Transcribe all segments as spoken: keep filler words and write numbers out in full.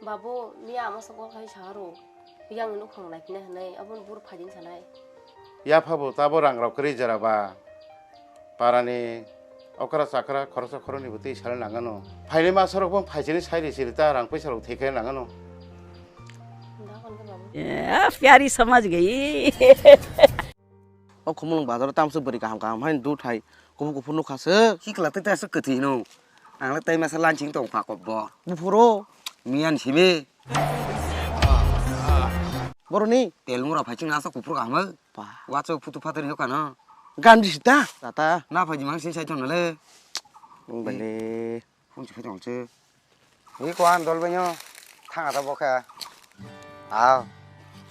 Babu, miya ama sokol khai saharo. Yang nuk phang lai kina hanai, abon bur phajin sanai. Yapha bo tabo rang rok kwrwi jora ba. Parani okra chakra khoroksa khoroknwi bo twi sal nangano. Phaini masa rok bo phaisini sairi siri ta rang puisa rok thikhe nangano. Da kon ke babu. ए, प्यारी समझ गई। O khumulwng bazar o tamsok bwrwi kaham kaham haino dut hai kuphur kuphur nukha se. Sikla tei tei aswk kwthwi hino. Ang le tei masa lansing tong kha kobor. Buphuro. Miyan simi. Boroni. Telmura phai ching asa kuphur kaham. Pa. Wacho phutu phatar yok ano. Gandhi sita. Tata. Na phaji mang sing sai thon le. Bale. Phone se khai tong se. Ni ko an dol benyo. Thang ata bokha. Aw.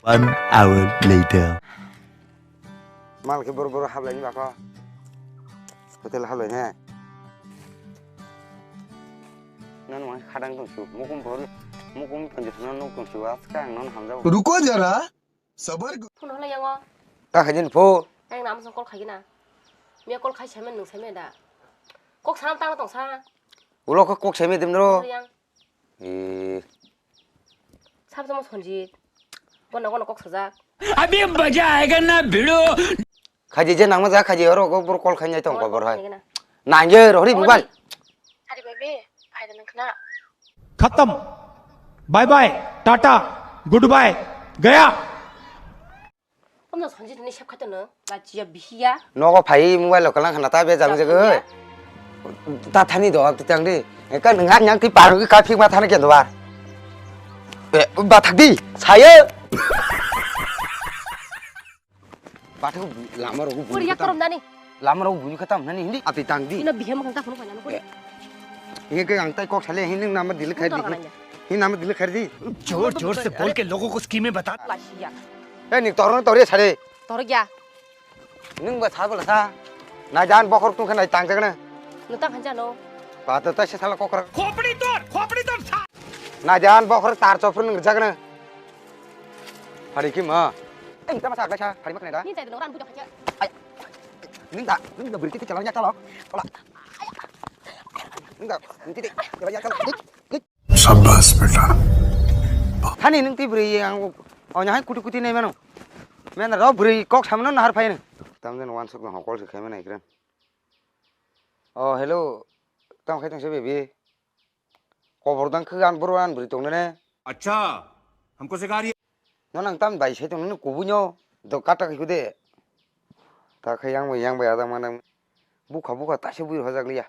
One hour later. Mal khe bor bor hablai ni bako. Hotel hablai ne. Nan mo khadang tong su. Mukum bor. Mukum tong su nan nuk tong su. Aska ang non hamjao. रुको जरा, सबर करो। Phone hwnlai yango. Ka khaijin pho. Ang nam song call khaigina. Miya call khai semen nung semen da. Kok sanam tang tong sa. Ulo kok kok semen dim ro. Yang. Eh. Sab tamo Sanjit. Bono bono kok sajak. अभी मजा आएगा ना भिड़ो। Khaji je nangma ja khaji oro go bor call khainai tong kobor hai. Nangye rohri mobile. Ari baby, phaida nang khna. खत्म। Bye bye, tata, goodbye, गया। Omno Sanjit ni sep khato no, la chiya bihiya. Nogo phai mobile lo kalang khna ta be jang je goi. Ta thani do tang di. Ka nang nyang ti par ka phik ma thana ken do bar. Be ba thak di. Saye. Bathang lama rogo buni. Puri yak korom dani. Lama rogo buni khatam nani hindi ati tang di. Ina bihem kang ta phone kanya nukuri. Inge ke ang tai kok sale hindi nama dili khai di. Hindi nama dili khai di. जोर जोर से बोल के लोगों को स्कीमें बता। Lasiya. Eh ni torno tori sare. Tor gya. Nung ba sabala sa. Na jan bokhor tung khanai tang jagna. Nutang khan jano. Ba to ta se sala kokra. खोपड़ी तोड़, खोपड़ी तोड़। Na jan bokhor tar chopur nung jagna. Hari ki ma? Eh, ta masa agasa, hari ma kena da? Ni jai dong ran bujo khacha. Ay. Ning da, ning da berhenti chalanya chalok. Kola. Ning da, berhenti de, chalanya chalok. Dik, dik. Sabbas beta. Thani ning ti beri yang, oh, nyahai kuti kuti nei mano. Men ro beri kok samno nahar phaino. Tamjen wansuk no hokol se khaimana ikran. Oh, hello. Tam khai tong se baby. Kobor dang khe an boro an bwrwi tong nene. अच्छा, हमको सिखा रही है। No nang tam bai sai tong nene kubui no do kata khai hude. Ta khai yang bai yang bai ada manang bukha bukha ta se bui hojak liya.